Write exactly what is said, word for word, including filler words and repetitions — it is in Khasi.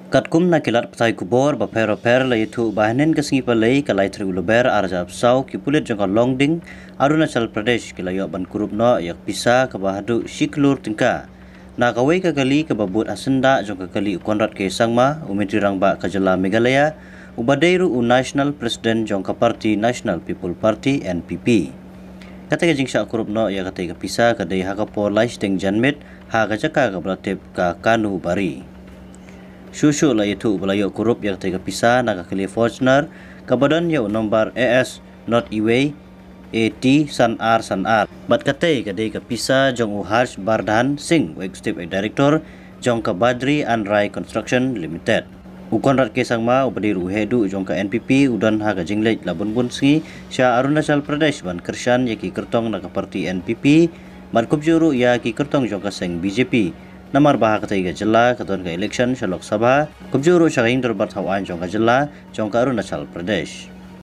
Katkum na ki lad pathai khubor bapher bapher la ïathuh ba hynnin ka sngi Palei ka lai tarik u Lber arhajar arphew saw, ki pulit jong ka Longding, Arunachal Pradesh ki la ïoh ban kurup noh ïa ka pisa kaba haduh shi klur tyngka na kawei ka kali kaba bud ha syndah jong ka kali u Conrad K Sangma, u Myntri Rangbah ka jylla Meghalaya, uba dei ruh u National President jong ka party National People Party, N P P. Katei ka jingshah kurup noh ïa katei ka pisa ka dei ha ka por lai shiteng janmiet ha ka jaka kaba la tip ka Kanubari. Shuh shuh la ïathuh ba la ïoh kurup ïa katei ka pisa na ka kali Fortuner kaba don ïa u nombar A S not iwei A T san ar san ar. Bad katei ka dei ka pisa jong u Harsh Bardhan Singh, u Executive Director jong ka Badri and Rai Construction Limited. U Conrad K Sangma, uba dei ruh u heh duh jong ka N P P, u don ha ka jingleit la bun bun sngi sha Arunachal Pradesh ban kyrshan ïa ki kyrtong na ka party N P P, bad kumjuh ruh ïa ki kyrtong jong ka seng B J P. Namar ba ha katei ka jylla ka don ka election sha Lok Sabha, kumjuh ruh sha ka Ïing Dorbar Thaw Aiñ jong ka jylla jong ka Arunachal Pradesh.